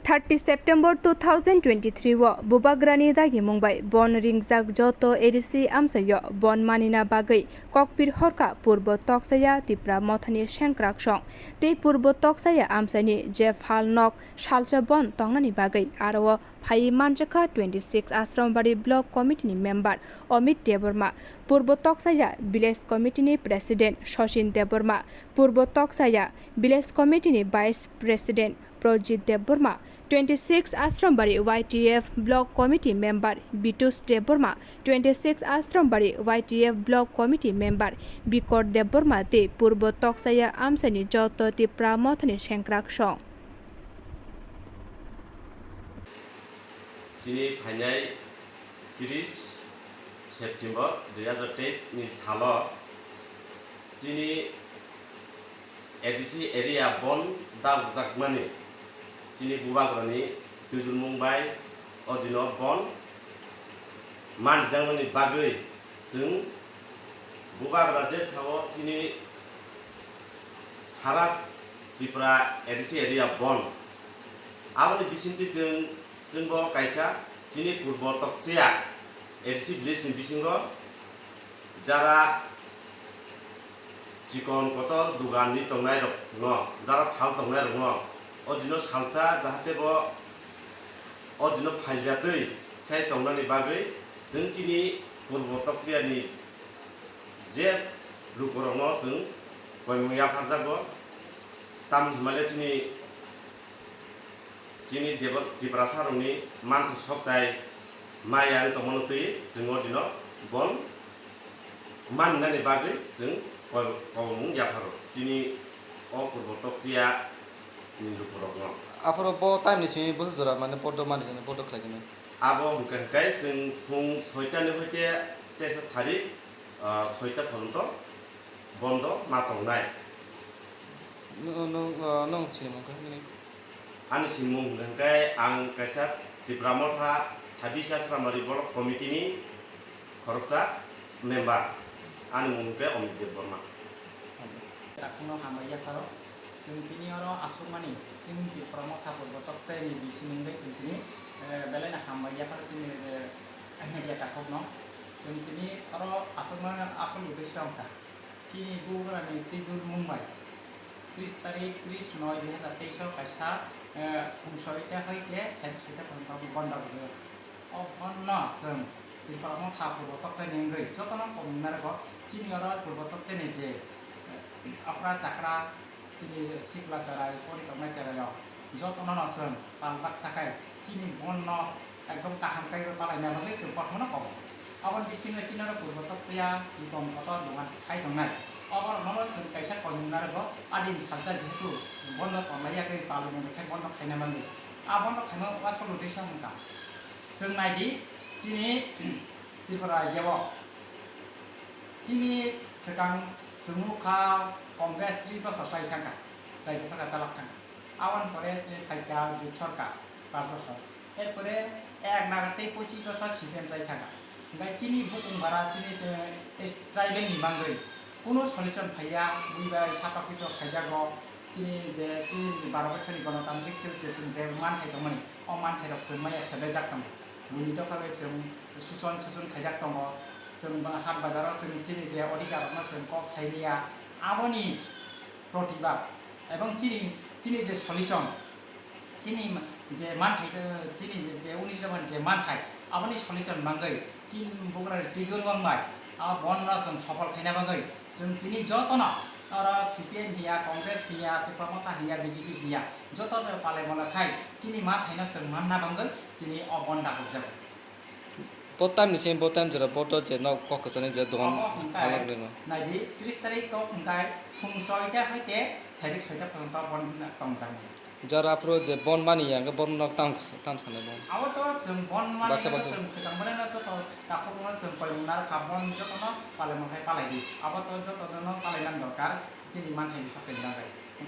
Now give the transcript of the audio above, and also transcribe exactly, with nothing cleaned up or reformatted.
Thirty September two thousand twenty-three o Bubagrani dagimung bai bon ringjak joto A D C amchaio bon manina bagwi kokpir horkha Purbo Toksaya Tipra Mothani sengkraksong tei Purbo Toksaya amchaini je phalnok salsa bon tongnani bagwi aro o phaiwi manjakha twenty six Ashrambari Block Committee ni member Amit Debbarma, Purbo Toksaya Village Committee ni President Sachin Debbarma, Purbo Toksaya Village Committee ni Vice President Projit Debbarma, twenty six Ashrambari Y T F Block Committee member Bitush Debbarma, twenty six Ashrambari Y T F Block Committee member Bikor Debbarma tei Purbo Toksaya amchaini joto Tipra Mothani sengkraksong. Chini phainai tris September dui hazar teis ni salo chini A D C area bon dagjakmani chini Bubagrani twidulmung bai o dino bon manjakmani bagwi chwng Bubagra je sao chini sara Tripura A D C area bon. Aboni bisingtwi chwng, chwngbo kaisa chini Purbo Toksaya A D C village ni bisingo jara chikon kotor dogan ni tongnai rok no, jara phal tongnai rok no, o dino salsa jahate bo o dino phaljatwi khai tongnani bagwi chwng chini Purbo Toksaya ni je lukurokno chwng koimung yapharjago, tamni hwnmale chini, chini Debor-, Tiprasarokni manthai soktai maya wng tongmano twi chwng o dino bon manninani bagwi chwng koi-, koimung yapharo chini o Purbo Toksaya ni lukurokno. Aphuru bo tamni simi busu jora mane bodo mani jani bodo khlai jani. Abo hwnkhe hwnkhe chwng phung soita ni hoite tesa sari ah, soita porjonto bondo ma tongnai. Nwng, nwng, ah, nwng sinimung kha nini? Ani sinimung hwnkhe ang kaisa Tipra Motha Sabisa Sramari Block Committee ni khoroksa member. Ani mung hwnkhe Amit Debbarma. Takhukno hambai yapharo. Chwng tini oro aswkmani chini Tipra Motha Purbo Toksayani bising wngwi chwng tini, eh, belai no hambai yapharo chini, eh, media takhukno. Chwng tini oro aswkmani asol uddesyo wngkha chini Bubagrani twidulmung bai tris tarik tris noi dui hazar teis o kaisa, eh, phung soita hoite sari soita porjonto bondo rwdi. O bondo chwng Tipra Motha Purbo Toksayani wngwi jotono komung narwgo. Chini oro Purbo Toksayani je, eh, okra chakra, chini sikla cherai, pori tongnai cherai rok jotono no chwng pal baksa khai chini bondo ekdom kaham kaiwi palaina bagwi chwng kothoma no komo. Aboni bisingo chini oro Purbo Toksaya, chikon kotor dogan khai tongnai. Oborokno chwng kaisa komung narwgo, adini salsa jehetu bondo tonglai yagwi palwi mwnwi khai bondo khaina manwi. A bondo khaima asol uddesyo wngkha. Chwng naidi, chini Tripura rajyo o chini swkang chwng nukha Congress three bosor chai thangkha, raijyo sarkar chalak thangkha. Aboni pore chini phaikha jot sarkar panch bosor. Erpore ek naga tei pochis bosor C P M chai thangkha. Hwnkhe chini bukung bara chini, eh, tribal ni bagwi kunu solution phaiya, buibai sapa kito khaijago. Chini je chini baro bosor ni gonotantrik sil je chwng je manthai tongmani, o manthai rok chwng maya sebejak tongo. Buini dopha bai chwng suson suson khaijak tongo. Chwng ba-, hat bazar o chwng chini je odhikar rokno chwng kok sai liya. Aboni protibad ebong chini, chini je solution, chini ma-, je manthai, eh, chini je, je unis dopha ni je manthai, aboni solution mangwi chini bugra ni twigun wng bai, a bon no chwng sopol khaina bagwi chwng tini jotono oro C P M hiya, Congress hiya, Tipra Motha hiya, B J P hiya, joto no palai mala khai chini manthai no chwng manna bagwi tini o bon dagok jago. Bo time ni simi bo time jora bo to je nok kok kwchani je dogan Obo hwnkhe phalok rino. Naidi, tris tarik kok hwnkhe phung soita hoite sairik soita porjonto bon tongjak. Jora aphuru je bon mani ya hwnkhe bon nok tam, tam sanai bon. Abo to chwng bon mani Baksa, baksa. Chwng swkang mani no joto takhuk no chwng koi mung narwkha bon jotono palai mung khai palai di. Abo to joto no palai nang dorkar chini manthai ni sakai nang khai.